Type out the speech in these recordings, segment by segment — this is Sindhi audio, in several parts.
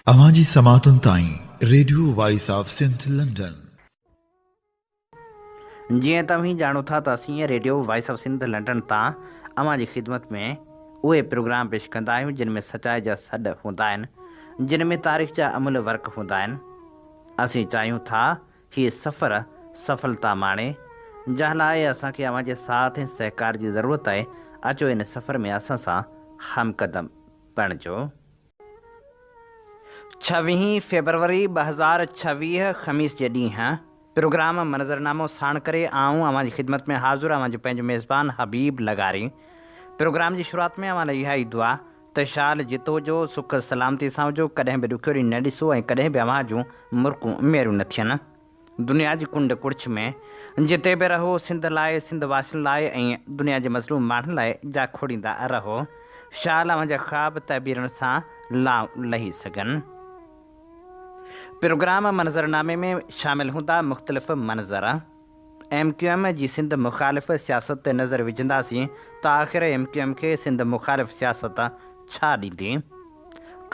اوهان جي سماعتن تائين radio voice of Sindh London. جيئن ته اوهين ڄاڻو ٿا ته اسين radio voice of Sindh London تان اوهان جي خدمت ۾ اهي پروگرام پيش ڪندا آهيون جن ۾ سچائي جا سڏ هوندا آهن جن ۾ تاريخ جا املهه ورق هوندا آهن اسين چاهيون ٿا هي سفر سڦلتا ماڻي جنهن لاء اسان کي اوهان جي ساٿ ۽ سهڪار جي ضرورت آهي اچو ان سفر ۾ اسان سان همقدم بڻجو. ڇويهين فيبروري 2026 خميس جي ڏينهن پروگرام منظرنامو ساڻ ڪري آئون اوهان جي خدمت ۾ حاضر اوهان جو پنهنجو ميزبان حبيب لغاري پروگرام جي شروعات ۾ اوهان لاء اها ئي دعا ته شال جت هجو سک سلامتي سان هجو ڪڏهن به ڏکيو ڏينهن نه ڏسو ۽ ڪڏهن به اوهان جون مرڪون ميريون نه ٿين. دنيا جي ڪنڊ ڪڙڇ ۾ جتي به رهو سنڌ لاء، سنڌ واسين لاء ۽ دنيا جي مظلوم ماڻهن لاء جاکوڙيندا رهو. شال اوهان جا خواب تعبيرن سان لانء لهي سگهن. پروگرام منظرنامي ۾ شامل هوندا مختلف منظر. ايم ڪيو ايم جي سنڌ مخالف سياست تي نظر وجهنداسين ته آخر ايم ڪيو ايم کي سنڌ مخالف سياست ڇا ڏيندي؟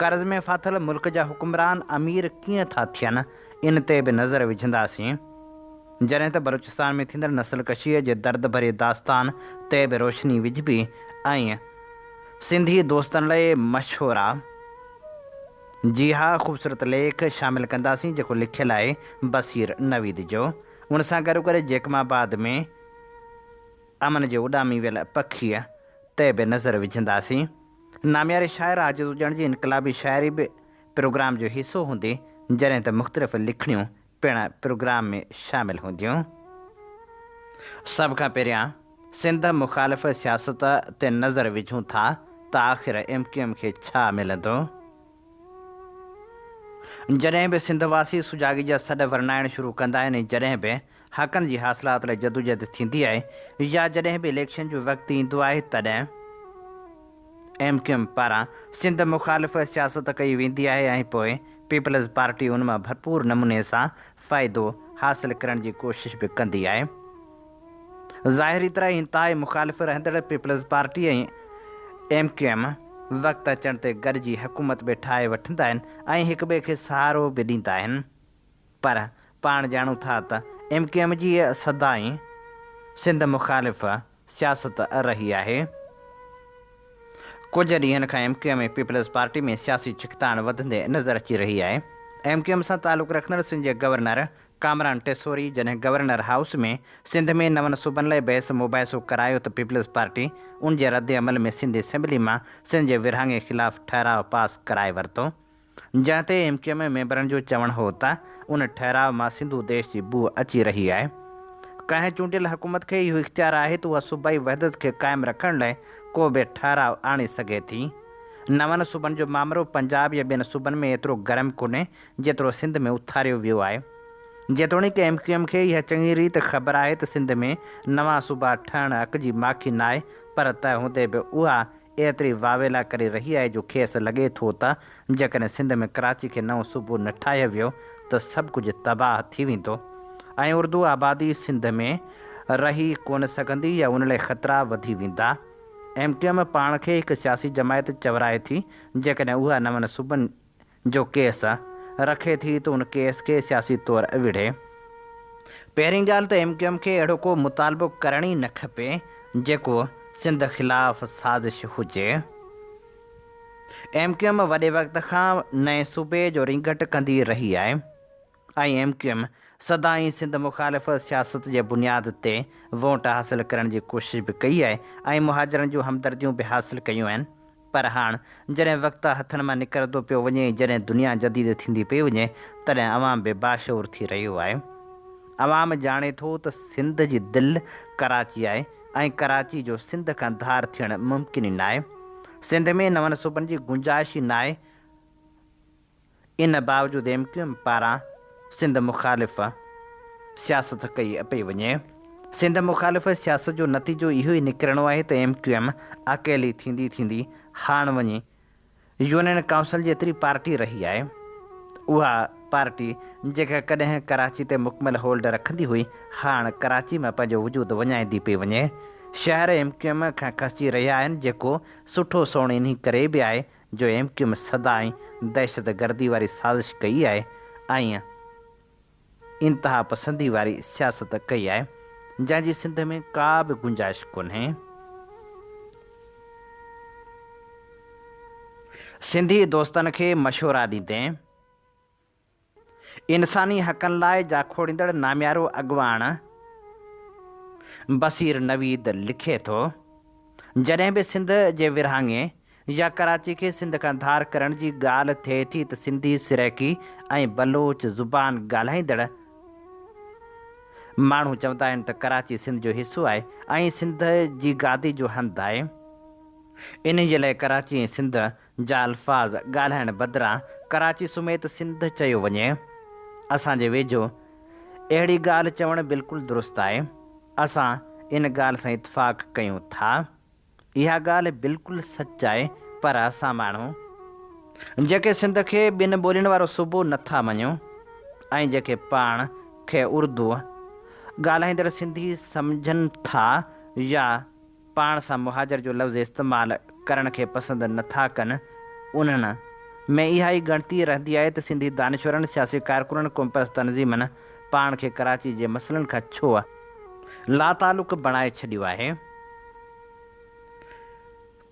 قرض ۾ ڦاٿل ملڪ جا حڪمران امير ڪيئن ٿا ٿين ان تي به نظر وجهنداسين. جڏهن ته بلوچستان ۾ ٿيندڙ نسل ڪشيء جي درد ڀري داستان تي به روشني وجهبي ۽ سنڌي دوستن لئي مشورا جي ها خوبصورت ليک شامل ڪنداسين جيڪو لکيل آهي بصير نويد جو. ان سان گڏوگڏ جيڪب آباد ۾ امن جي اڏامي ويل پکيء تي به نظر وجهنداسين. نامياري شاعر عاجز اڄڻ جي انقلابي شاعري به پروگرام جو حصو هوندي، جڏهن ته مختلف لکڻيون پڻ پروگرام ۾ شامل هونديون. سڀ کان پهريان سنڌ مخالف سياست تي نظر وجهون ٿا ته آخر ايم ڪيو ايم کي ڇا ملندو؟ جڏهن به سنڌ واسي سجاڳي جا سڏ ورنائڻ شروع ڪندا آهن ۽ جڏهن به حقن جي حاصلات لاء جدوجهد ٿيندي آهي يا جڏهن به اليڪشن جو وقت ايندو آهي تڏهن ايم ڪيو ايم پاران سنڌ مخالف سياست ڪئي ويندي آهي ۽ پوء پيپلز پارٽي ان مان ڀرپور نموني سان فائدو حاصل ڪرڻ جي ڪوشش به ڪندي آهي. ظاهري طرح انتهائي مخالف رهندڙ peoples party ۽ M Q M وقت اچڻ تي گڏجي حڪومت به ٺاهي وٺندا آهن ۽ هڪٻئي کي سهارو به ڏيندا آهن پر پاڻ ڄاڻون ٿا ته ايم ڪيو ايم جي سدائين سنڌ مخالف سياست رهي آهي. ڪجهه ڏينهن کان M Q M ۽ peoples party ۾ سياسي ڇڪتاڻ وڌندي نظر اچي رهي آهي. ايم ڪيو ايم سان تعلق رکندڙ سنڌ جي گورنر ڪامران ٽيسوري جڏهن گورنر هائوس ۾ سنڌ ۾ نون صوبن لاء بحث مباحثو ڪرايو ته پيپلز پارٽي ان جي رد عمل ۾ سنڌ اسيمبلي مان سنڌ جي ورهاڱي خلاف ٺهراء پاس ڪرائي ورتو جنهن تي ايم ڪيو ايم ميمبرن جو چوڻ هو ته ان ٺهراء مان سنڌو ديش جي بوء اچي رهي آهي ڪنهن چونڊيل حڪومت کي اهو اختيار آهي ته اها صوبائي وحدت کي قائم رکڻ لاء ڪو به ٺهراء آڻي سگهي ٿي نون صوبن جو مامرو پنجاب يا ٻين صوبن ۾ ايترو گرم ڪونهي جيترو سنڌ ۾ اٿاريو ويو آهي. جيتوڻيڪ ايم ڪيو ايم کي اها چڱي ريت خبر آهي ته سنڌ ۾ نوان صوبا ٺهڻ اک جي ماکي ناهي پر تنهن هوندي به اها ايتري واويلا ڪري رهي آهي جو کيس لڳي ٿو ته جيڪڏهن سنڌ ۾ ڪراچي کي نئون صوبو نه ٺاهيو ويو ته سڀ ڪجهه تباهه ٿي ويندو ۽ اردو آبادي سنڌ ۾ رهي ڪونه سگهندي يا ان لاء خطرا وڌي ويندا. ايم ڪيو ايم پاڻ کي هڪ سياسي جماعت چورائي ٿي جيڪڏهن اها نون صوبن جو ڪيس رکي ٿي ته ان ڪيس کي سياسي طور وڙهي. پهرين ڳالهه ته ايم ڪيو ايم کي اهڙو ڪو مطالبو ڪرڻ ئي نه کپي جيڪو سنڌ خلاف سازش هجي. ايم ڪيو ايم وڏي وقت کان نئين صوبي جو رينگٽ ڪندي رهي آهي ۽ ايم ڪيو ايم سدائين سنڌ مخالف سياست جي بنياد تي ووٽ حاصل ڪرڻ جي ڪوشش به ڪئي آهي ۽ مهاجرن جون همدرديون به حاصل ڪيون آهن. پر هاڻ جڏهن وقت هٿن مان نڪرندو پيو وڃي ۽ جڏهن دنيا جديد ٿيندي پئي وڃي تڏهن عوام به باشعور ٿي رهيو آهي. عوام ڄاڻي ٿو ته سنڌ جي دل ڪراچي آهي ۽ ڪراچي جو سنڌ کان ڌار ٿيڻ ممڪن ئي ناهي. سنڌ ۾ نون صوبن جي گنجائش ئي ناهي. ان باوجود ايم ڪيو ايم پاران سنڌ مخالف سياست ڪئي پئي وڃي. سنڌ مخالف سياست جو نتيجو اهو ئي نڪرڻو آهي ته ايم ڪيو ايم اڪيلي ٿيندي ٿيندي هاڻ وڃي يونين ڪائونسل جيتري پارٽي رهي آهي. اها پارٽي جيڪا ڪڏهن ڪراچي تي مڪمل هولڊ رکندي هئي هاڻ ڪراچي مان پنهنجو وجود وڃائيندي پئي وڃي. شهر ايم ڪيو ايم کان کسجي رهيا آهن جيڪو سٺو سوڻ انهي ڪري به آهي. جو ايم ڪيو ايم سدائين دهشتگردي واري سازش ڪئي آهي ۽ انتهاپسندي واري سياست ڪئي آهي، جنهن جي سنڌ ۾ ڪا به گنجائش ڪونهي. سنڌي دوستن کي مشورا ڏيندي انساني حقن لاء جاکوڙيندڙ ناميارو اڳواڻ بصير نويد لکي ٿو، جڏهن به سنڌ جي ورهاڱي يا ڪراچي کي سنڌ کان ڌار ڪرڻ جي ڳالهه ٿئي ٿي ته سنڌي، سرائيڪي ۽ بلوچ زبان ڳالهائيندڙ ماڻهو چوندا آهن ته ڪراچي سنڌ جو حصو آهي ۽ سنڌ جي گادي جو هنڌ آهي. انهيء لاء ڪراچي ۽ سنڌ جا الفاظ ڳالهائڻ بدران ڪراچي سميت سنڌ چيو وڃي. اسان جي ويجهو اهڙي ڳالهه چوڻ بلڪل درست آهي. اسان ان ڳالهه سان اتفاق ڪيون ٿا. اها ڳالهه بلڪل سچ آهي پر اسان ماڻهو، جيڪي سنڌ کي ٻن ٻولين وارو صوبو نه ٿا مڃون ۽ جيڪي پاڻ کي اردو ڳالهائيندڙ سنڌي سمجهن ٿا يا پاڻ سان مهاجر جو لفظ استعمال ڪرڻ کي پسند نه ٿا ڪن، انهن ۾ اها ئي ڳڻتي رهندي آهي ته سنڌي دانشورن، سياسي ڪارڪنن، قومپرست تنظيمن پاڻ کي ڪراچي جي مسئلن کان ڇو لاتعلق بڻائي ڇڏيو آهي.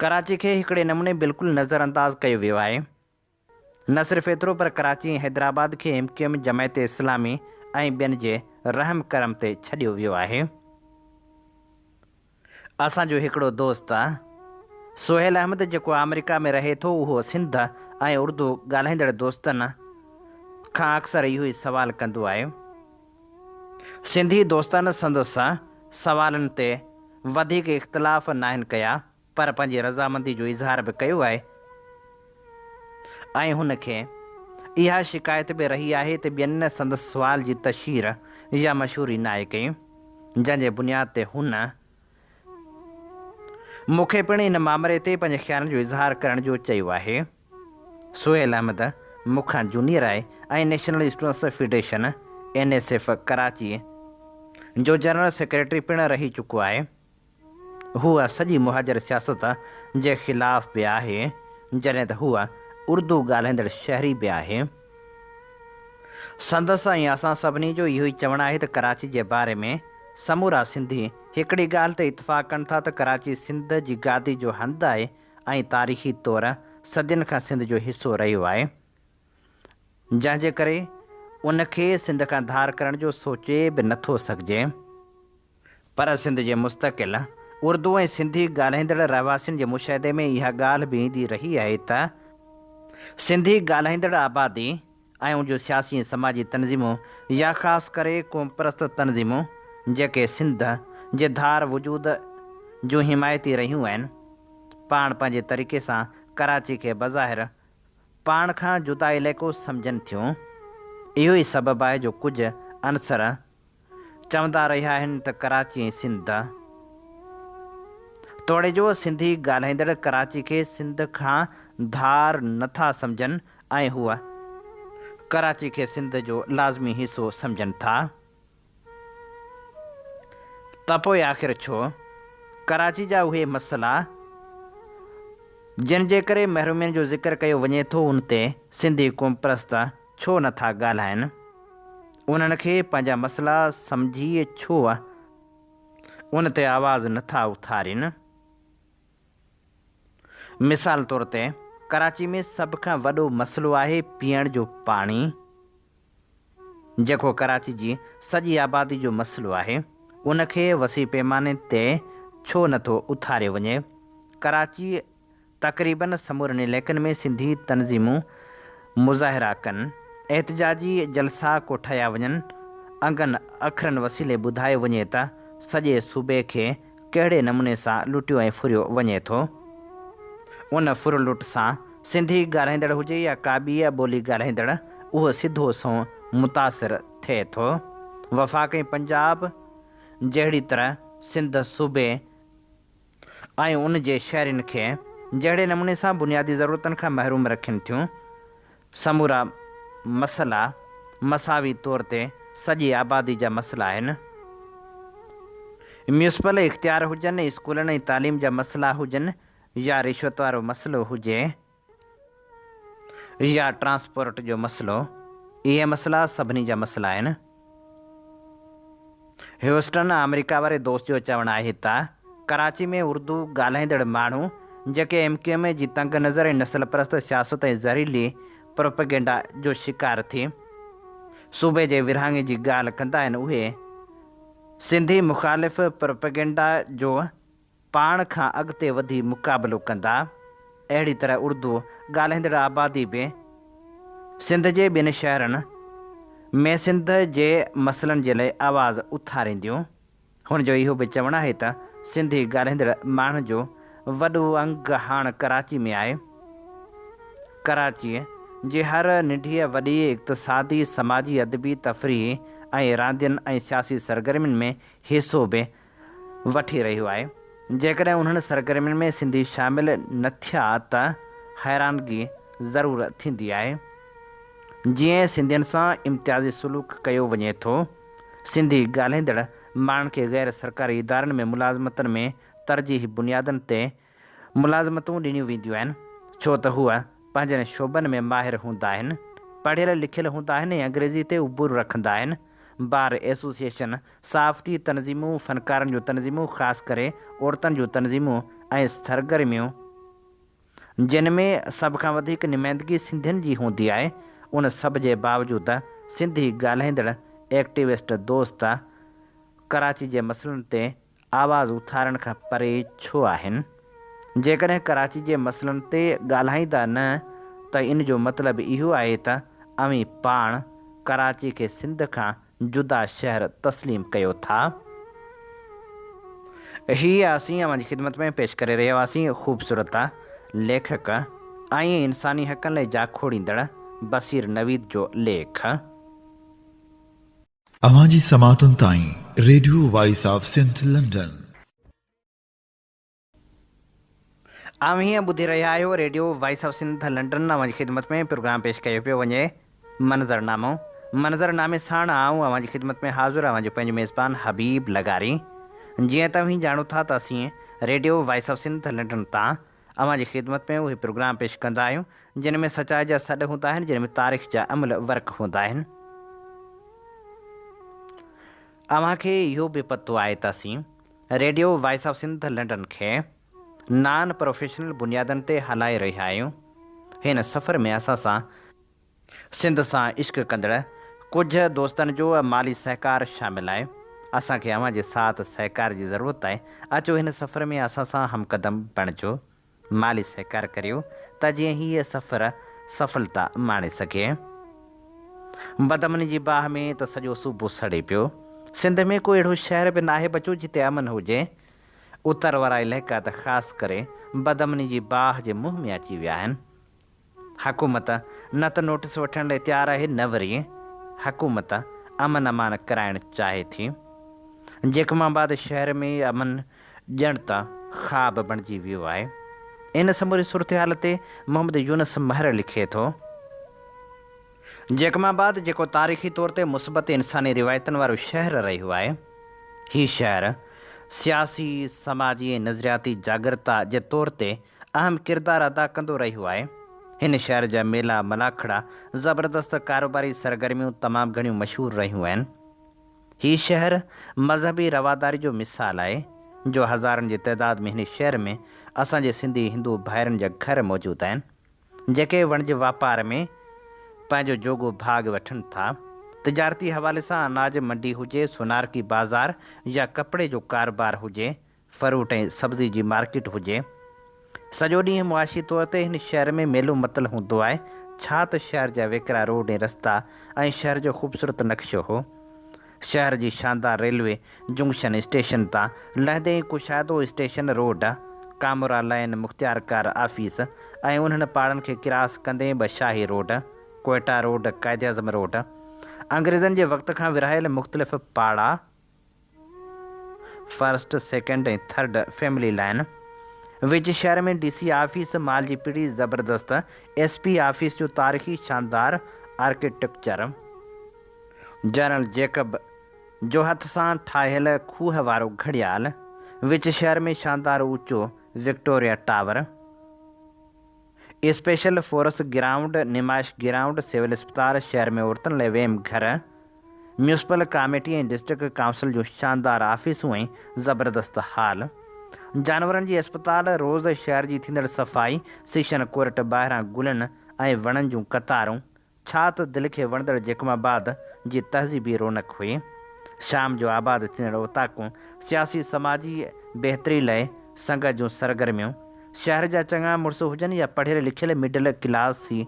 ڪراچي کي هڪڙي نموني بلڪل نظرانداز ڪيو ويو آهي. نه صرف ايترو پر ڪراچي ۽ حيدرآباد کي M Q M, Jamaat Islami ۽ ٻين جي رحم ڪرم تي ڇڏيو ويو آهي. اسان جو هڪڙو دوست سهيل احمد جيڪو آمريڪا ۾ رهي ٿو اهو سنڌ ۽ اردو ڳالهائيندڙ دوستن کان اڪثر اهو ئي سوال ڪندو آهي. سنڌي دوستن سندس سوالن تي وڌيڪ اختلاف ناهن ڪيا. پر پنهنجي رضامندي جو اظهار به ڪيو آهي ۽ هن کي اها شڪايت به رهي آهي ته ٻين سندس سوال جي تشهير يا مشهوري ناهي ڪئي، جنهن جي بنياد تي هن مون کي پڻ ان مامري تي پنهنجي خيالن جو اظهار ڪرڻ جو چيو آهي. سهيل احمد مون کان جونيئر آهي ۽ national students federation, N S F, Karachi جو جنرل سيڪريٽري پڻ رهي چڪو آهي. هو سڄي مهاجر سياست جي خلاف به آهي، جڏهن ته هو اردو ڳالهائيندڙ شهري به آهي. سندس ۽ اسان سڀني جو اهو ئي چوڻ آهي ته ڪراچي جي باري ۾ سمورا سنڌي هڪڙي ڳالهه تي اتفاق ڪن ٿا ته ڪراچي سنڌ جي گادي جو هنڌ آهي ۽ تاريخي طور صدين کان سنڌ جو حصو رهيو آهي، جنهن جي ڪري ان کي سنڌ کان ڌار ڪرڻ جو سوچي به نٿو سگهجي. پر سنڌ جي مستقل اردو ۽ سنڌي ڳالهائيندڙ رهواسين جي مشاهدي ۾ اها ڳالهه به ايندي رهي آهي ته سنڌي ڳالهائيندڙ آبادي ۽ ان جون سياسي ۽ سماجي تنظيمون يا خاص ڪري قومپرست تنظيمون جيڪي سنڌ جي ڌار وجود جون حمايتي رهيون آهن پاڻ پنهنجي طريقي سان ڪراچي کي بظاهر پاڻ کان جدا علائقو سمجهن ٿيون. اهو ئي سبب آهي جو ڪجهه عنصر چوندا رهيا آهن ته ڪراچي ۽ سنڌ توڙي جو سنڌي ڳالهائيندڙ ڪراچي کي سنڌ کان ڌار نه ٿا سمجهن ۽ هو ڪراچي کي سنڌ جو لازمي حصو سمجهن ٿا ته پوء آخر ڇو ڪراچي جا اهي مسئلا جن جي ڪري محرومين جو ذڪر ڪيو وڃي ٿو ان تي سنڌي قومپرست ڇو نه ٿا ڳالهائن؟ انهن کي پنهنجا مسئلا سمجهي ڇو ان تي آواز نه ٿا اٿارين؟ مثال طور تي ڪراچي ۾ سڀ کان وڏو مسئلو آهي پيئڻ جو پاڻي، جيڪو ڪراچي جي سڄي آبادي جو مسئلو آهي، ان کي وسيع پيماني تي ڇو نه ٿو اٿاريو وڃي؟ ڪراچي تقريبن سمورن علائقن ۾ سنڌي تنظيمون مظاهرا ڪن، احتجاجي جلسا ڪوٺايا وڃن، انگن اکرن وسيلي ٻڌايو وڃي ته سڄي صوبي کي ڪهڙي نموني سان لٽيو ۽ ڦريو وڃي ٿو. ان ڦر لٽ سان سنڌي ڳالهائيندڙ هجي يا ڪا ٻي ٻولي ڳالهائيندڙ اهو سڌو سنئون متاثر ٿئي ٿو. وفاق ۽ پنجاب جهڙي طرح سنڌ صوبي ۽ ان جي شهرين کي جهڙي نموني سان بنيادي ضرورتن کان محروم رکين ٿيون، سمورا مسئلا مساوي طور تي سڄي آبادي جا مسئلا آهن. ميونسپل اختيار هجن، اسڪولن ۽ تعليم جا مسئلا هجن يا رشوت وارو مسئلو هجي. يا ٽرانسپورٽ جو مسئلو، اهي مسئلا سڀني جا مسئلا آهن. هيوسٽن، آمريڪا واري دوست جو چوڻ آهي ته ڪراچي ۾ اردو ڳالهائيندڙ ماڻهو جيڪي ايم ڪيو ايم جي تنگ نظر ۽ نسل پرست سياست ۽ زهريلي پروپيگنڊا جو شڪار ٿي صوبي جي ورهاڱي جي ڳالهه ڪندا آهن اهي سنڌي مخالف پروپيگنڊا جو پاڻ کان اڳتي وڌي مقابلو ڪندا. اهڙي طرح اردو ڳالهائيندڙ آبادي به سنڌ جي ٻين شهرن ۾ سنڌ جي مسئلن جي لاء آواز اٿارينديون. هن جو اهو به چوڻ آهي ته سنڌي ڳالهائيندڙ ماڻهن جو وڏو انگ هاڻ ڪراچي ۾ آهي. ڪراچيء جي هر ننڍيء وڏيء اقتصادي، سماجي، ادبي، تفريحي ۽ راندين ۽ سياسي سرگرمين ۾ حصو به وٺي رهيو آهي. جيڪڏهن انهن سرگرمين ۾ سنڌي شامل نه ٿيا ته حيرانگي ضرور ٿيندي آهي. جيئن سنڌين سان امتيازي سلوڪ ڪيو وڃي ٿو. سنڌي ڳالهائيندڙ ماڻهن کي غير سرڪاري ادارن ۾ ملازمتن ۾ ترجيحي بنيادن تي ملازمتون ڏنيون وينديون آهن، ڇو ته هو پنهنجن شعبن ۾ ماهر هوندا آهن، پڙهيل لکيل هوندا آهن ۽ انگريزي تي عبور رکندا آهن. بار ايسوسيئيشن، صحافتي تنظيمون، فنڪارن جون تنظيمون خاص ڪري عورتن جون تنظيمون ۽ سرگرميون جن ۾ سڀ کان وڌيڪ نمائندگي سنڌين جي هوندي آهي، ان سڀ جي باوجود سنڌي ڳالهائيندڙ ايڪٽيوسٽ دوست ڪراچي جي مسئلن تي آواز اٿارڻ کان پري ڇو آهن؟ جيڪڏهن ڪراچي جي مسئلن تي ڳالهائيندا نه ته ان جو مطلب اهو آهي ته اوهين پاڻ ڪراچي کي سنڌ کان جدا شهر تسليم ڪيو ٿا. هي اسين اوهان جي خدمت ۾ پيش ڪري رهيا هئاسين خوبصورت ليکڪ ۽ انساني حقن لاء جاکوڙيندڙ بصير نويد جو ليک. اوهان جي سماعتن تائين radio voice of Sindh London. اوهين ٻڌي رهيا آهيو radio voice of Sindh London اوهان جي خدمت ۾ پروگرام پيش ڪيو پيو وڃي منظرنامو منظرنامي ساڻ آئون اوهان جي خدمت ۾ حاضر اوهان جو پنهنجو ميزبان حبيب لغاري جيئن ته اوهين ڄاڻو ٿا ته اسين radio voice of Sindh London تان اوهان جي خدمت ۾ اهي پروگرام پيش ڪندا آهيون، جن ۾ سچائي جا سڏ هوندا آهن، جن ۾ تاريخ جا املهه ورق هوندا آهن. اوهان کي اهو به پتو آهي ته اسين radio voice of Sindh London کي نان پروفيشنل بنيادن تي هلائي رهيا آهيون. هن سفر ۾ اسان سان سنڌ سان عشق ڪندڙ ڪجهه دوستن جو مالي سهڪار شامل آهي. اسان کي اوهان جي ساٿ سهڪار جي ضرورت آهي. اچو هن سفر ۾ اسان سان هم قدم بڻجو. مالي سهڪار ڪريو ته جيئن هيء سفر سڦلتا ماڻي سگهي. بدامني جي باهه ۾ ته سڄو صوبو سڙي پيو. سنڌ ۾ ڪو اهڙو شهر به ناهي بچو جتي امن هجي. اتر وارا علائقا ته خاص ڪري بدامني جي باهه جي منهن ۾ اچي ويا آهن. حڪومت نه ته نوٽيس وٺڻ لاء تيار آهي نه وري حڪومت امن امان ڪرائڻ چاهي ٿي. جيڪب آباد شهر ۾ امن ڄڻ ته خواب بڻجي ويو آهي. ان سموري صورتحال تي محمد يونس مهر لکي ٿو. جيڪب آباد جيڪو تاريخي طور تي مثبت انساني روايتن وارو شهر رهيو آهي. هي شهر سياسي، سماجي ۽ نظرياتي جاڳرتا جي طور تي اهم ڪردار ادا ڪندو رهيو آهي. هن شهر جا ميلا ملاکڙا، زبردست ڪاروباري سرگرميون تمام گهڻيون مشهور رهيون آهن. هي شهر مذهبي رواداري جو مثال آهي، جو هزارن جي تعداد ۾ هن شهر ۾ اسان جي سنڌي هندو ڀائرن جا گهر موجود آهن، جيڪي وڻج واپار ۾ پنهنجو جوڳو ڀاڳ وٺن ٿا. تجارتي حوالي سان اناج منڊي هجي، سونارڪي بازار يا ڪپڙي جو ڪاروبار هجي، فروٽ ۽ سبزي جي مارڪيٽ هجي. سڄو ڏينهن معاشي طور تي هن شهر ۾ ميلو متل هوندو آهي. ڇا ته شهر جا ويڪرا روڊ ۽ رستا ۽ شهر جو خوبصورت نقشو هو. شهر جي شاندار ريلوي جنڪشن اسٽيشن تان لهندي ئي ڪشادو اسٽيشن روڊ، ڪامورا لائين مختيارڪار آفيس ۽ انهن پاڙن کي ڪراس ڪندي به شاهي road, Quetta road, Quaid-e-Azam road, انگريزن جي وقت کان ورهايل مختلف پاڙا، first, second ۽ third family line, وچ شهر ۾ ڊي سي آفيس، مال جي پڙي زبردست ايس پي آفيس جو تاريخي شاندار آرڪيٽيڪچر، جنرل جيڪب جو هٿ سان ٺاهيل کوهه وارو گهڙيال، وچ شهر ۾ شاندار اوچو Victoria tower. Special force ground, نمائش گرائونڊ، سول اسپتال، شهر ۾ عورتن لاء ويم گهر، ميونسپل ڪاميٽي ۽ ڊسٽرڪٽ ڪائونسل جون شاندار آفيسون ۽ زبردست هال، جانورن جي اسپتال، روز شهر جي ٿيندڙ صفائي، سيشن ڪورٽ ٻاهران گلن ۽ وڻن جون قطارون، ڇا ته دل کي وڻندڙ جيڪب آباد جي تهذيبي رونق هئي. شام جو آباد ٿيندڙ اوطاقون، سياسي سماجي بهتري لئه سنگت جون سرگرميون، شهر جا چڱا مڙس هجن يا پڙهيل لکيل مڊل ڪلاسي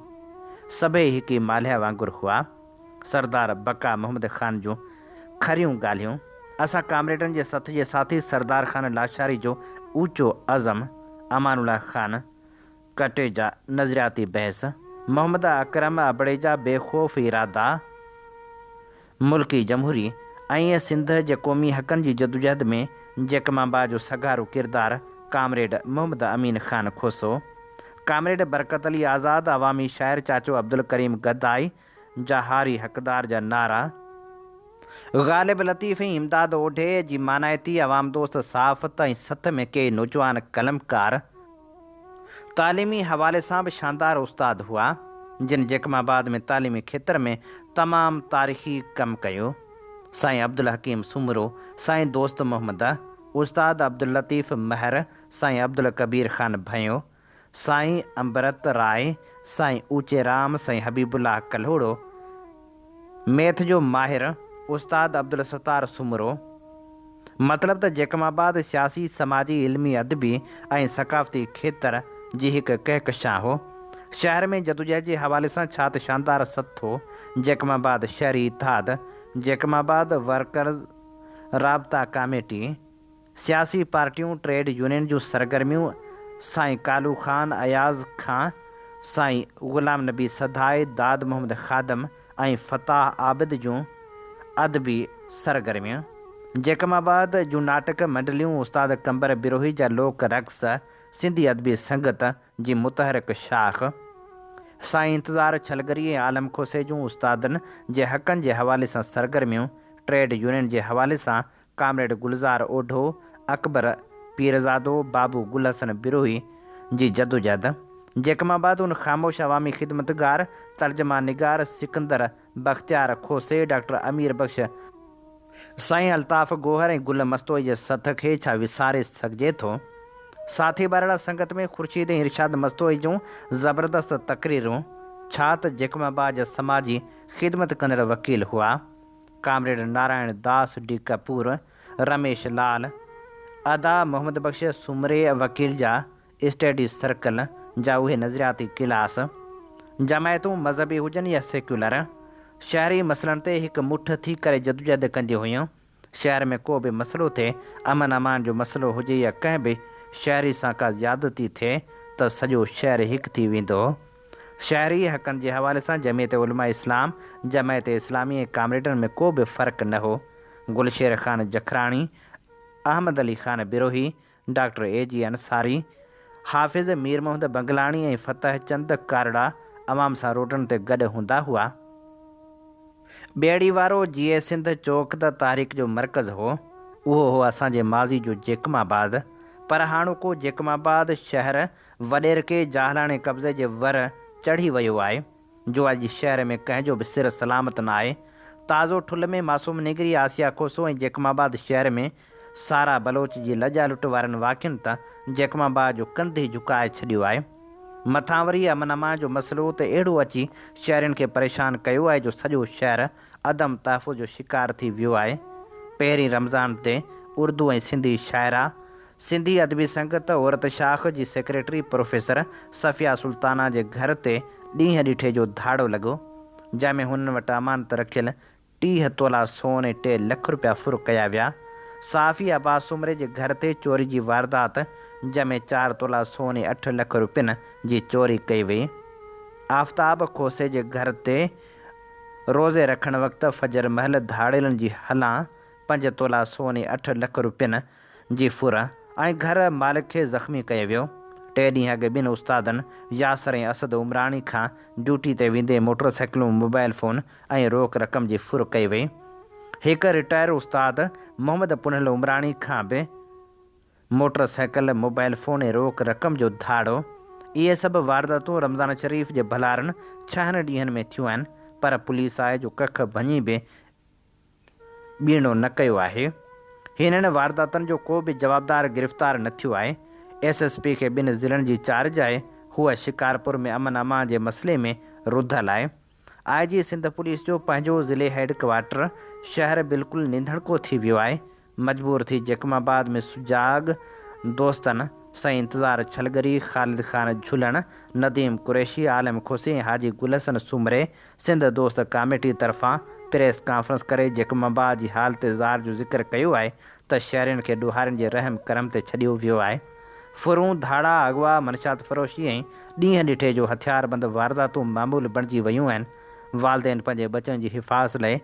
سڀئي هڪ ئي مالهيا وانگر هئا. سردار بقا محمد خان جون کريون ڳالهيون، اسان ڪامريڊن جي سٿ جي ساٿي سردار خان لاشاري جو اوچو عزم، امان الله خان ڪٽي جا نظرياتي بحث، محمد اڪرم ابڙي جا بي خوف ارادا، ملڪي جمهوري ۽ سنڌ جي قومي حقن جي جدوجهد ۾ جيڪب آباد جو سگهارو ڪردار ڪامريڊ محمد امين خان کوسو، ڪامريڊ برڪت علي آزاد، عوامي شاعر چاچو عبدالڪريم گدائي جا هاري حقدار جا نعرا، غالب لطيف ۽ امداد اوڍي جي مانائتي عوام دوست صحافت ۽ سٿ ۾ ڪيئي نوجوان قلمڪار، تعليمي حوالي سان به شاندار استاد هئا، جن جيڪب آباد ۾ تعليمي کيتر ۾ تمام تاريخي ڪم ڪيو. سائين عبدالحڪيم سومرو، سائين دوست محمد، استاد عبداللطيف مهر، سائين عبدالڪبير خان ڀنيو، سائين امبرت راء، سائين اوچي رام، سائين حبيب الله ڪلهوڙو، ميٿ جو ماهر استاد عبدالستار سومرو، مطلب ته جيڪب آباد سياسي، سماجي، علمي، ادبي ۽ ثقافتي کيتر جي هڪ ڪهڪشان هو. شهر ۾ جدوجهد جي حوالي سان ڇا ته شاندار سٿ هو، جيڪب آباد شهري اتحاد، جيڪب آباد ورڪرز رابطا ڪاميٽي، سياسي پارٽيون، ٽريڊ يونين جون سرگرميون، سائين ڪالو خان اياز کان سائين غلام نبي سڌائي، داد محمد خادم ۽ فتاح عابد جون ادبي سرگرميون، جيڪب آباد جون ناٽڪ منڊليون، استاد قمبر بروهي جا لوڪ رقص، سنڌي ادبي سنگت جي متحرڪ شاخ، سائين انتظار ڇلگري ۽ عالم کوسي جون استادن جي حقن جي حوالي سان سرگرميون، ٽريڊ يونين جي حوالي سان ڪامريڊ گلزار اوڍو، اڪبر پيرزادو، بابو گل حسن بروهي جي جدوجهد، جيڪب آباد ان خاموش عوامي خدمتگار، ترجما نگار سڪندر بختيار کوسي، ڊاڪٽر امير بخش، سائين الطاف گوهر ۽ گل مستوئي جي سٿ کي ڇا وساري سگهجي ٿو؟ ساٿي ٻارڙا سنگت ۾ خورشيد ۽ ارشاد مستوئي جون زبردست تقريرون، ڇا ته جيڪب آباد جا سماجي خدمت ڪندڙ وڪيل هئا. ڪامريڊ نارائڻ داس ڊي ڪپور، رميش لال، ادا محمد بخش سومري وڪيل جا اسٽڊي سرڪل جا اهي نظرياتي ڪلاس، جماعتون مذهبي هجن يا سيڪيولر، شهري مسئلن تي هڪ مٺ ٿي ڪري جدوجهد ڪنديون هيون. شهر ۾ ڪو به مسئلو ٿئي، امن امان جو مسئلو هجي يا ڪنهن به شهري سان ڪا زيادتي ٿئي ته سڄو شهر هڪ ٿي ويندو هو. شهري حقن جي حوالي سان جمعيت علماء اسلام، جماعت اسلامي ۽ ڪامريڊن ۾ ڪو به فرق نه هو. گلشير خان جکراڻي، احمد علي خان بروهي، ڊاڪٽر اي جي انصاري، حافظ مير محمد بنگلاڻي ۽ فتح چند ڪارڙا عوام سان روڊن تي گڏ هوندا هئا. ٻيڙي وارو جيئي سنڌ چوڪ ته تحريڪ جو مرڪز هو. اهو هو اسان جي ماضي جو جيڪب آباد. پر هاڻوڪو جيڪب آباد شهر وڏيرڪي جاهلاڻي قبضي جي ور چڙهي ويو آهي، جو اڄ شهر ۾ ڪنهن جو به سر سلامت ناهي. تازو ٺل ۾ معصوم نينگري آسيا کوسو ۽ جيڪب آباد شهر ۾ سارا بلوچ جي لڄا لٽ وارن واقعن ته جيڪب آباد جو ڪنڌ ئي جهڪائي ڇڏيو آهي. مٿان وري امن امان جو مسئلو ته اهڙو اچي شهرين کي پريشان ڪيو آهي جو سڄو شهر عدم تحفظ جو شڪار ٿي ويو آهي. پهرين رمضان تي اردو ۽ سنڌي شاعره، سنڌي ادبي سنگت عورت شاخ جي سيڪريٽري پروفيسر صفيه سلطانه جي گهر تي ڏينهن ڏٺي جو ڌاڙو لڳو، جنهن ۾ هنن وٽ امانت رکيل 30 تولا سون ۽ 3 لک رپيا ڦر ڪيا ويا. صحافي عباس سومري جي گهر تي چوري جي واردات، جنهن ۾ 4 تولا سون ۽ 8 لک رپين جي چوري ڪئي وئي. آفتاب کوسي جي گهر تي روزي رکڻ وقت فجر مهل ڌاڙيلن جي هلان 5 تولا سون ۽ 8 لک رپين جي ڦر ۽ گهر مالڪ کي زخمي ڪيو ويو. ٽي ڏينهن اڳ ٻن استادن ياسر ۽ اسد عمراڻي کان ڊيوٽي تي ويندي موٽر سائيڪلون، موبائل فون ۽ روڪ رقم جي ڦر ڪئي وئي. هڪ رٽائر استاد محمد پنهل عمراڻي کان به موٽر سائيڪل، موبائل فون ۽ روڪ رقم جو ڌاڙو. اهي سڀ وارداتون رمضان شريف جي ڀلارن ڇهن ڏينهن ۾ ٿيون آهن پر پوليس آهي جو ڪک ڀڃي به ٻيڻو نه ڪيو آهي. هنن وارداتن جو ڪو به جوابدار گرفتار نه ٿيو آهي. ايس ايس پي کي ٻن ضلعن جي چارج آهي. هوء شڪارپور ۾ امن امان جي مسئلي ۾ رڌل آهي. آء جي سنڌ پوليس جو پنهنجو ضلعي هيڊ ڪوارٽر شهر بلڪل نڌڻڪو ٿي ويو آهي. مجبور ٿي جيڪب آباد ۾ سجاڳ دوستن سائين انتظار ڇلڳري، خالد خان جهلڻ، نديم قريشي، عالم کوسي ۽ حاجي گل حسن سومري سنڌ دوست ڪاميٽي طرفان پريس ڪانفرنس ڪري جيڪب آباد جي حالت زار جو ذڪر ڪيو آهي ته شهرين کي ڏوهارين جي رحم ڪرم تي ڇڏيو ويو آهي. ڦرون، ڌاڙا، اغوا، منشيات فروشي ۽ ڏينهن ڏٺي جو هٿياربند وارداتون معمول بڻجي ويون آهن. والدين پنهنجي ٻچن جي حفاظت لئه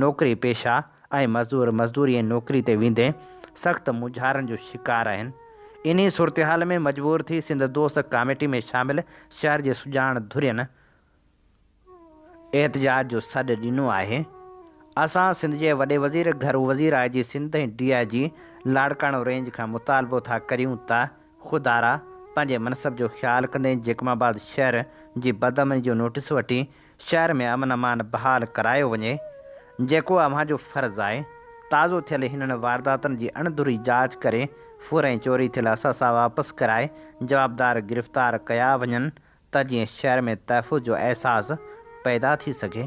نوڪري پيشه ۽ مزدور مزدوري ۽ نوڪري تي ويندي سخت مونجهارن جو شڪار آهن. انهي صورتحال ۾ مجبور ٿي سنڌ دوست ڪاميٽي ۾ شامل شهر جي سڄاڻ ڌرين، احتجاج جو سڏ ڏنو آهي. اسان سنڌ جي وڏي وزير، گهرو وزير، I G Sindh ۽ D I G Larkana range کان مطالبو ٿا ڪريون ته خدارا پنهنجي منصب جو خيال ڪندي جيڪب آباد شهر جي بدامني جو نوٽيس وٺي شهر ۾ امن امان بحال ڪرايو وڃي جيڪو اوهان جو فرض آهي. تازو ٿيل هنن وارداتن جي اڻڌري جاچ ڪري ڦر ۽ چوري ٿيل اثاثا واپس ڪرائي جوابدار گرفتار ڪيا وڃن ته جيئن شهر ۾ تحفظ جو احساس پيدا ٿي سگهي.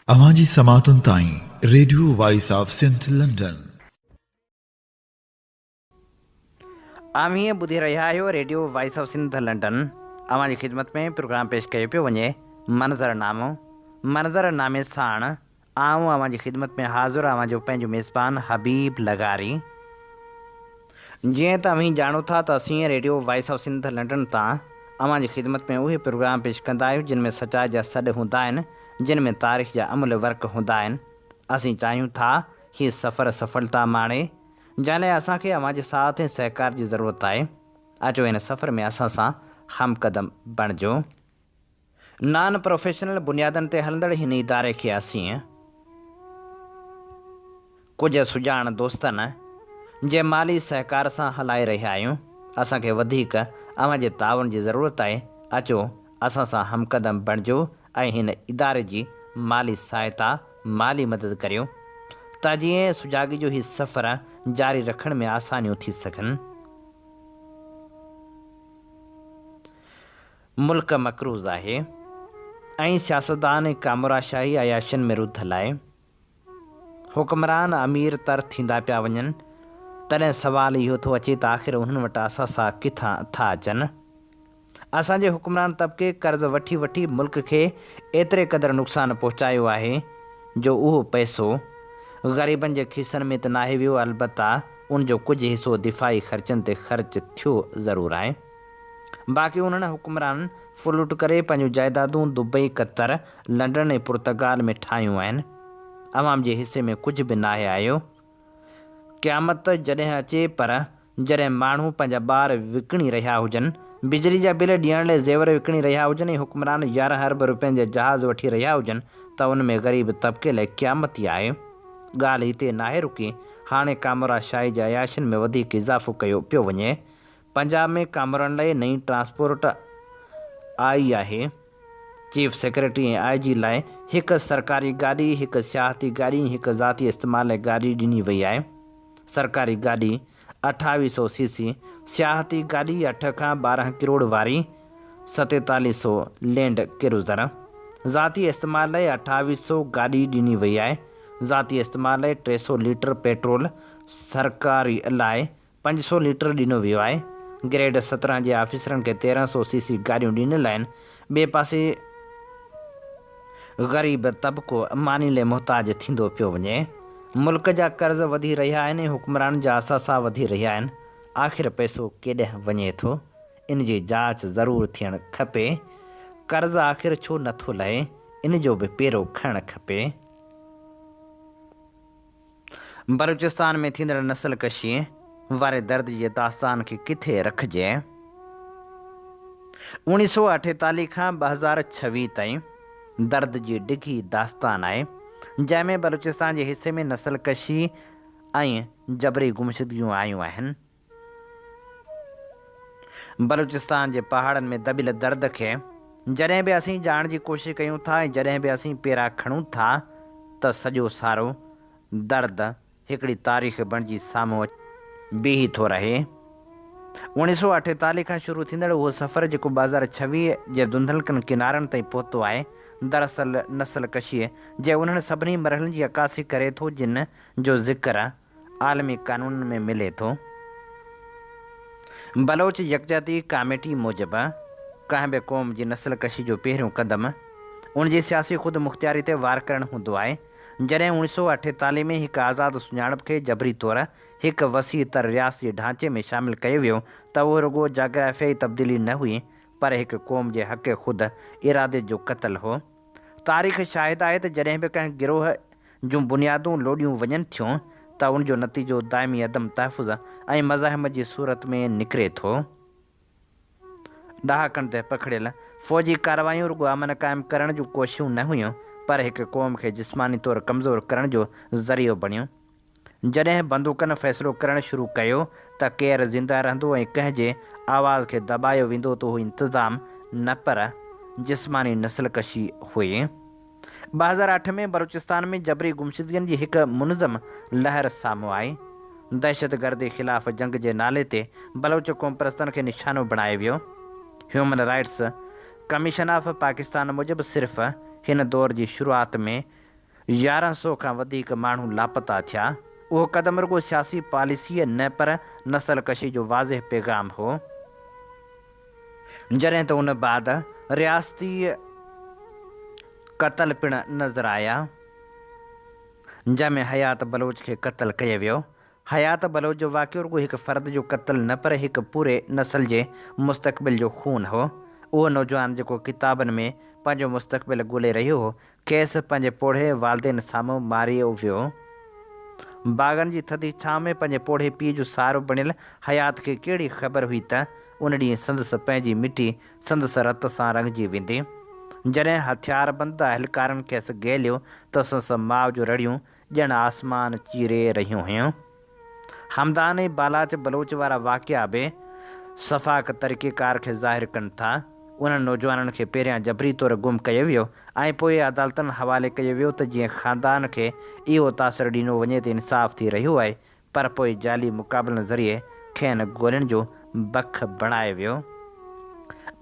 اوهان جي سماعتن تائين radio voice of Sindh London. اوهين ٻڌي رهيا آهيو radio voice of Sindh London. اوهان جي خدمت ۾ پروگرام پيش ڪيو پيو وڃي منظر نامو. منظر نامي ساڻ آئون اوهان جي خدمت ۾ حاضر اوهان جو پنهنجو ميزبان حبيب لغاري. جيئن ته اوهين ڄاڻو ٿا ته اسين radio voice of Sindh London تان اوهان جي خدمت ۾ اهي پروگرام پيش ڪندا آهيون جن ۾ سچائي جا سڏ هوندا آهن جن ۾ تاريخ جا املهه ورق هوندا آهن. اسين چاهيون ٿا هي سفر سڦلتا ماڻي جنهن لاء اسان کي اوهان جي ساٿ ۽ سهڪار جي ضرورت آهي. اچو هن سفر ۾ اسان سان هم قدم بڻجو. نان پروفيشنل بنيادن تي هلندڙ هن اداري کي اسين ڪجهه سڄاڻ دوستن جي مالي سهڪار سان هلائي رهيا آهيون. اسان کي وڌيڪ اوهان جي تعاون جي ضرورت آهي. اچو اسان سان همقدم بڻجو ۽ هن اداري جي مالي سهائتا، مالي مدد ڪريو ته جيئن سجاڳي جو هي سفر جاري رکڻ ۾ آسانيون ٿي سگهن. ملڪ مقروض آهي ۽ سياستدان ۽ ڪامورا شاهي عياشين ۾ رڌل آهي. حڪمران امير تر ٿيندا پيا وڃن، تڏهن سوال اهو ٿو اچي ته آخر انهن وٽ اثاثا ڪٿان ٿا اچن؟ اسان جي حڪمران طبقي قرض وٺي وٺي ملڪ کي ايتري قدر نقصان پهچايو آهي جو اهو پئسو غريبن جي کيسن ۾ ته ناهي ويو البته ان جو ڪجهه حصو دفاعي خرچن تي خرچ ٿيو ضرور آهي. باقي انهن حڪمرانن ڦرلٽ ڪري پنهنجون جائيدادون دبئي، قطر، لنڊن ۽ پرتگال ۾ ٺاهيون آهن. عوام جي حصي ۾ ڪجهه به ناهي آيو. قيامت جڏهن اچي پر جڏهن ماڻهو پنهنجا ٻار وڪڻي رهيا هجن، بجلي جا بل ڏيڻ لئه زيور وڪڻي رهيا هجن ۽ حڪمران 11 ارب روپين جا جهاز وٺي رهيا هجن ته ان ۾ غريب طبقي لئه قيامت ئي آهي. ڳالهه هتي ناهي رڪي، هاڻي ڪامورا شاهي جي عياشين ۾ وڌيڪ اضافو ڪيو پيو وڃي. پنجاب ۾ ڪامورن لاء نئين ٽرانسپورٽ آئي آهي، چيف سيڪريٽري ۽ I جي لاء هڪ سرڪاري گاڏي، هڪ سياحتي گاڏي ۽ هڪ ذاتي استعمال لاء گاڏي ڏني وئي آهي. سرڪاري گاڏي اٺاويهه سئو سي سي، سياحتي گاڏي اٺ کان 12 ڪروڙ واري ستيتاليهه سئو لينڊ ڪروزر، ذاتي استعمال لاء اٺاويهه سئو گاڏي ڏني وئي آهي، ذاتي استعمال لاء 300 ليٽر پيٽرول، سرڪاري لاء 500 ليٽر ڏنو ويو آهي، گريڊ 17 جي آفيسرن کي 1300 سي سي گاڏيون ڏنل آهن، ٻئي پاسي غريب طبقو ماني لئه محتاج ٿيندو پيو وڃي، ملڪ جا قرض وڌي رهيا آهن ۽ حڪمرانن جا اثاثا وڌي رهيا آهن، آخر پئسو ڪيڏانهن وڃي ٿو، ان جي جاچ ضرور ٿيڻ کپي، قرض آخر ڇو نٿو لهي، ان جو به پيرو کڻڻ کپي. بلوچستان ۾ ٿيندڙ نسل ڪشيء واري درد جي داستان کي ڪٿي رکجي؟ 1948 کان 2026 تائين درد جي ڊگهي داستان آهي، جنهن ۾ بلوچستان جي حصي ۾ نسل ڪشي ۽ جبري گمشدگيون آيون آهن. بلوچستان جي پهاڙن ۾ دٻيل درد کي جڏهن به اسين ڄاڻڻ جي ڪوشش ڪيون ٿا ۽ جڏهن به اسين پيرا کڻون ٿا ته سڄو سارو درد هڪڙي تاريخ بڻجي سامهون بيهي ٿو رهي. 1948 کان شروع ٿيندڙ اهو سفر جيڪو 2026 جي ڌنڌلڪن ڪنارن تائين پهتو آهي، دراصل نسل ڪشيء جي انهن سڀني مرحلن جي عڪاسي ڪري ٿو جن جو ذڪر عالمي قانونن ۾ ملي ٿو. بلوچ يڪجهتي ڪاميٽي موجب ڪنهن به قوم جي نسل ڪشي جو پهريون قدم ان جي سياسي خود مختياري تي وار ڪرڻ هوندو آهي. جڏهن 1948 ۾ هڪ آزاد سڃاڻپ کي جبري طور هڪ وسيع تر رياست جي ڍانچي ۾ شامل ڪيو ويو ته اهو رڳو جاگرافيائي تبديلي نه هئي پر هڪ قوم جي حق خود اراديت جو قتل هو. تاريخ شاهد آهي ته جڏهن به ڪنهن گروهه جون بنيادون لوڏيون وڃن ٿيون ته ان جو نتيجو دائمي عدم تحفظ ۽ مزاحمت جي صورت ۾ نڪري ٿو. ڏهاڪن تي پکڙيل فوجي ڪارروايون رڳو امن قائم ڪرڻ جون ڪوششون نه هيون پر هڪ قوم کي جسماني طور ڪمزور ڪرڻ جو ذريعو بڻيون. جڏهن بندوقن فيصلو ڪرڻ شروع ڪيو ته ڪير زنده رهندو ۽ ڪنهن جي آواز کي دٻايو ويندو ته اهو انتظام نه پر جسماني نسل ڪشي هئي. 2008 ۾ بلوچستان ۾ جبري گمشدگين جي هڪ منظم لهر سامهون آئي. دهشتگردي خلاف جنگ جي نالي تي بلوچ قومپرستن کي نشانو بڻايو ويو. Human rights commission of Pakistan موجب صرف هن دور جي شروعات ۾ 1100 کان وڌيڪ ماڻهو لاپتا ٿيا. اهو قدم رڳو سياسي پاليسيء نه پر نسل ڪشي جو واضح پيغام هو. جڏهن ته ان بعد رياستي قتل پڻ نظر آيا، جنهن ۾ حيات بلوچ کي قتل ڪيو ويو. حيات بلوچ جو واقعو رڳو هڪ فرد جو قتل نه پر هڪ پوري نسل جي مستقبل جو خون هو. اهو نوجوان جيڪو ڪتابن ۾ پنهنجو مستقبل ڳولي رهيو هو، کيس پنهنجي پوڙهي والدين سامهون ماريو ويو. باغن جي ٿڌي ڇانو ۾ پنهنجي پوڙهي پيء جو سهارو بڻيل حيات کي ڪهڙي خبر هئي ته ان ڏينهن سندس پنهنجي مٽي سندس رت سان رڱجي ويندي. جڏهن هٿياربند اهلڪارن کيس گهيليو ته سندس ماء جون رڙيون ڄڻ آسمان چيري رهيون هيون. همدان ۽ بالاچ بلوچ وارا واقعا به سفاڪ طريقيڪار کي ظاهر ڪن ٿا. انهن نوجوانن کي پهريان جبري طور گم ڪيو ويو ۽ پوء عدالتن حوالي ڪيو ويو ته جيئن خاندان کي اهو تاثر ڏنو وڃي ته انصاف ٿي رهيو آهي پر پوء جعلي مقابلن ذريعي کين گولين جو بک بڻايو ويو.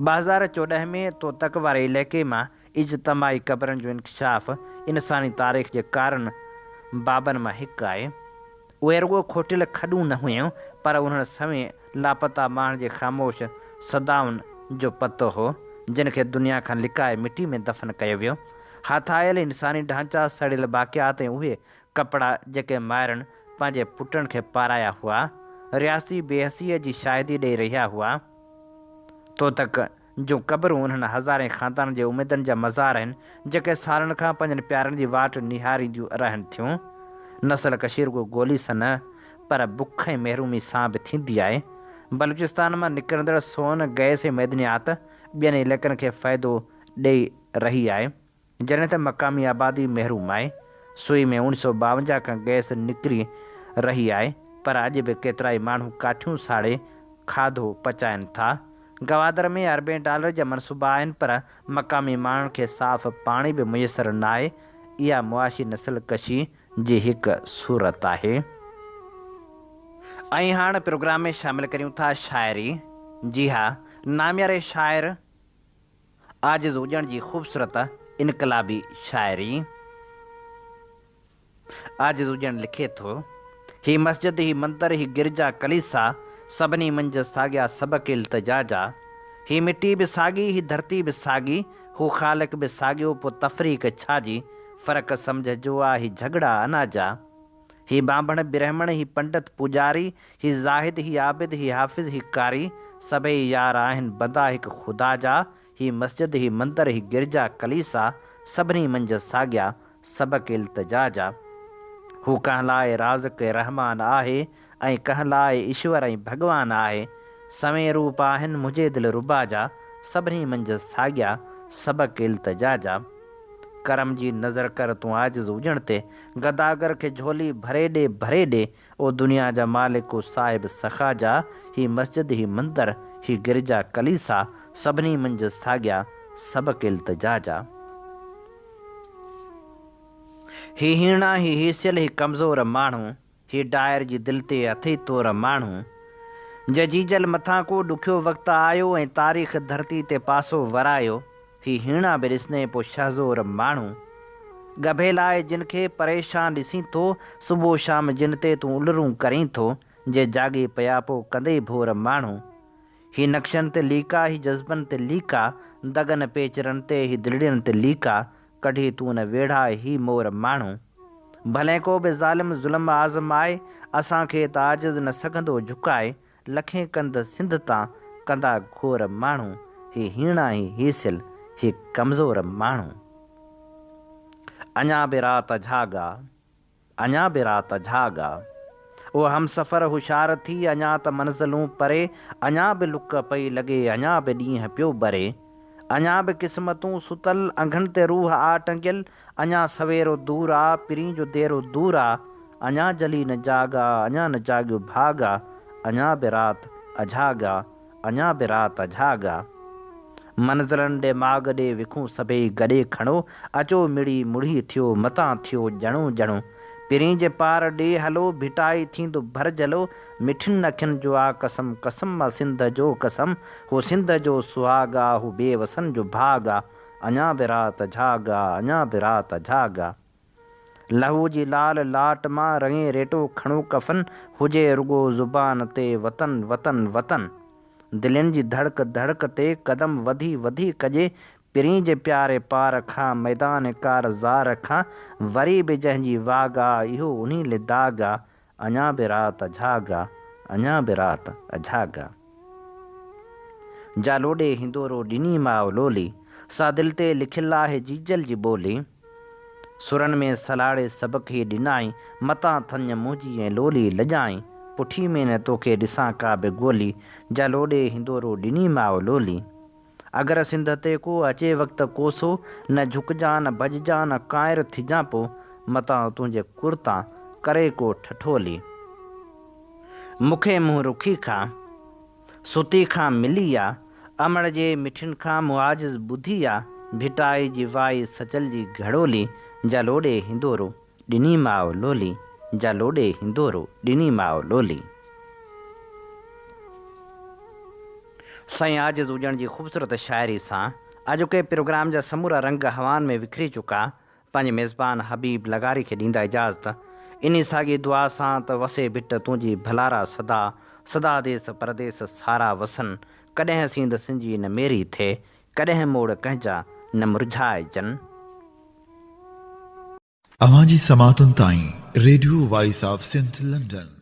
2014 ۾ توتڪ واري علائقي مان اجتماعي قبرن جو انڪشاف انساني تاريخ جي ڪارن بابن مان هڪ آهي. اهي رڳو کوٽيل کڏون نه هيون پر انهن سوين لاپتا ماڻهن جي خاموش صدائن جو پتو هو، جن کي دنيا کان لڪائي مٽي ۾ دفن ڪيو ويو. هٿ آيل انساني ڍانچا، سڙيل باقيات ۽ اهي ڪپڙا جيڪي مائرن پنهنجي پٽن کي پارايا هئا، رياستي بي حسيء جي شاهدي ڏئي رهيا هئا. توتڪ جون قبرون انهن هزارين خاندانن جي اميدن جا مزار آهن، جيڪي سالن کان پنهنجن پيارن جي واٽ نهارينديون رهن ٿيون. نسل ڪشي رڳو گولي سان نه، پر بک ۽ محرومي سان به ٿيندي آهي. بلوچستان مان نڪرندڙ سون، گئس ۽ معدنيات ٻين علائقن کي فائدو ڏئي رهي آهي. جڏهن ته مقامي آبادي محروم آهي. سوئي ۾ 1952 کان گئس نڪري رهي آهي پر اڄ به ڪيترائي ماڻهو ڪاٺيون ساڙي کاڌو پچائن ٿا. گوادر ۾ اربين ڊالر جا منصوبا آهن پر مقامي ماڻهن کي صاف پاڻي به ميسر ناهي. اها معاشي نسل ڪشي جي هڪ صورت آهي. ۽ هاڻ پروگرام ۾ شامل ڪريون ٿا شاعري. جي ها نامياري شاعر. عاجز هجڻ جي خوبصورت انقلابي شاعري. عاجز هجڻ لکي ٿو. هي مسجد هي مندر هي گرجا ڪليسا سڀني منجهه ساڳيا سبق التجا جا. هي مٽي به ساڳي هي ڌرتي به ساڳي هو خالق به ساڳيو پو تفريق ڇا جي فرق سمجهه جو آ هي جهڳڙا انا جا. هي ٻانڀڻ برهمڻ هي پنڊت پوڄاري، هي زاهد هي عابد هي حافظ هي قاري، سڀئي يار آهن بندا هڪ خدا جا، هي مسجد هي مندر هي گرجا ڪليسا، سڀني منجهه ساڳيا سبق التجا جا. هو ڪنهن لاء رازق رحمان آهي ۽ ڪنهن لاء ايشور ۽ ڀڳوان آهي، سوين روپ آهن منهنجي دل ربا جا، سڀني منجهه ساڳيا سبق التجا جا. ڪرم جي نظر ڪر تون عاجز هجڻ تي، گداگر کي جهولي ڀري ڏي ڀري ڏي، او دنيا جا مالڪ او صاحب سخا جا، هي مسجد هي مندر هي گرجا ڪليسا، سڀني منجهه ساڳيا، سبق التجا جا. هي هيڻا، هي هيسيل، هي ڪمزور ماڻهو، هي ڊائر جي دل تي اٿئي تور ماڻهو. جي جيجل مٿان ڪو ڏکيو وقت آيو ۽ تاريخ ڌرتي تي پاسو ورايو، هي هيڻا به ڏسنئين پو شهزور ماڻهو. ڳڀي لاء جن کي پريشان ڏسين ٿو، صبح شام جن تي تون الرون ڪرين ٿو، جي جاڳي پيا پو ڪندئي ڀور ماڻهو. هي نقشن تي ليڪا، هي جذبن تي ليڪا، دڳن پيچرن تي، هي دلڙين تي ليڪا، ڪڍي تون نه ويڙها هي مور ماڻهو. ڀلين ڪو به ظالم ظلم آزمائي، اسان کي ته عاجز نه سگهندو جهڪائي، لکين ڪنڌ سنڌ تان ڪندا گهور ماڻهو، هي هيڻا هي هيسيل هي ڪمزور ماڻهو. اڃا به رات جهاڳ آ. اڃا به رات جهاڳ آ. او همسفر هوشيار ٿي، اڃا ته منزلون پري، اڃا به لڪ پئي لڳي، اڃا به ڏينهن پيو ٻري. اڃا به قسمتون ستل، انگهن تي روح آ ٽنگيل، اڃا سويرو دور آ، پرين جو ديرو دور آ، اڃا جلي نه جاڳ آ، اڃا نه جاڳيو ڀاڳ آ، اڃا به رات اجهاڳ آ. اڃا به رات اجهاڳ آ. منزلن ڏي ماڳ ڏي وکون سڀيئي گڏي کڻو، اچو مڙي مڙهي ٿيو متان ٿيو ڄڻو ڄڻو. پرين جي پار ڏي هلو، ڀٽائي ٿيندو ڀر جهلو، مٺين اکين جو آ قسم، قسم آ سنڌ جو قسم، هو سنڌ جو سهاڳ آ، هو بي وسن جو ڀاڳ آ، اڃا به رات اجهاڳ آ، اڃا به رات اجهاڳ آ. لهو جي لال لاٽ مان رڱي ريٽو کڻو ڪفن هجي رڳو زبان تي وطن وطن وطن دلين جي ڌڙڪ ڌڙڪ تي قدم وڌي وڌي ڪجي پرين جي پياري پار کان ميدان ڪار زار کان وري به جنهن جي واڳ آ اهو انهي لي داغ آ اڃا به رات اجهاڳ آ اڃا به رات اجهاڳ آ. جا لوڏي هندورو ڏني ماء لولي سا دل تي لکيل آهي جيجل جي ٻولي. سرن ۾ سلهاڙي سبق هي ڏنائين، متان ٿڃ منهنجي ۽ لولي لڄائين، پٺي ۾ نه توکي ڏسان ڪا به گولي، جا لوڏي هندورو ڏني ماء لولي. اگر سنڌ تي ڪو اچي وقت ڪوسو، نه جهڪجان نه ڀڄجان نه ڪانئر ٿجان پو، متان تنهنجي ڪرتان ڪري ڪو ٺٺولي. مون کي منهن رکي کان. ستي کان ملي آ، امڙ جي مٺين کان مون عاجز ٻڌي آ، ڀٽائي جي وائي سچل جي گهڙولي، جا لوڏي هندورو، ڏني ماء لولي، جا لوڏي هندورو، ڏني ماء لولي. سائين عاجز اڄڻ جي خوبصورت شاعري سان اڄوڪي پروگرام جا سمورا رنگ هوائن ۾ وکري چڪا، پنهنجي ميزبان حبيب لغاري کي ڏيندا اجازت، انهي ساڳي دعا سان ته وسي ڀٽ تنهنجي ڀلارا سدا، سدا ديس پرديس سارا وسن، ڪڏهن سينڌ سنجي نه ميري ٿئي، ڪڏهن موڙ ڪنهن جا نه مرجهائجن. اوهان جي سماعتن تائين radio voice of Sindh London.